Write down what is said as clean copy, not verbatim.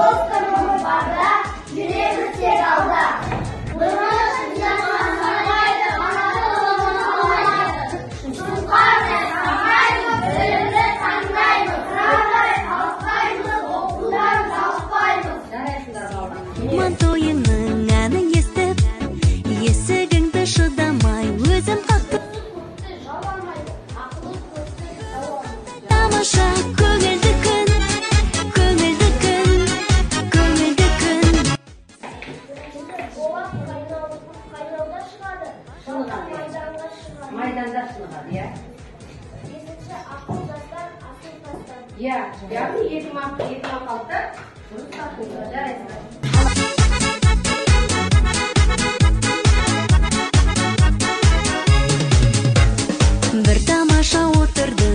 Дос барда, жүреміз тек алда. Сұңқардай самғаймыз, білімді таңдаймыз. Қырандай қалықтаймыз, оқудан жалықпаймыз. Жарайсыңдар, балалар. Мантойыңның әнін естіп, есігіңді шыдамай өзім қақтым. Көпті жау алмайды, ақылы көпті жау алмайды. Тамаша көңілді күн, көңілді күн, көңілді күн. Болат қайнауда шығады, Шынығады. Майданға шығады. Майданда шынығады, иә. Бесінші, ақыл жастан, асыл тастан. Иә, яғни екі мақалды дұрыс таптыңдар. Жарайсыңдар. Бір тамаша отырдың.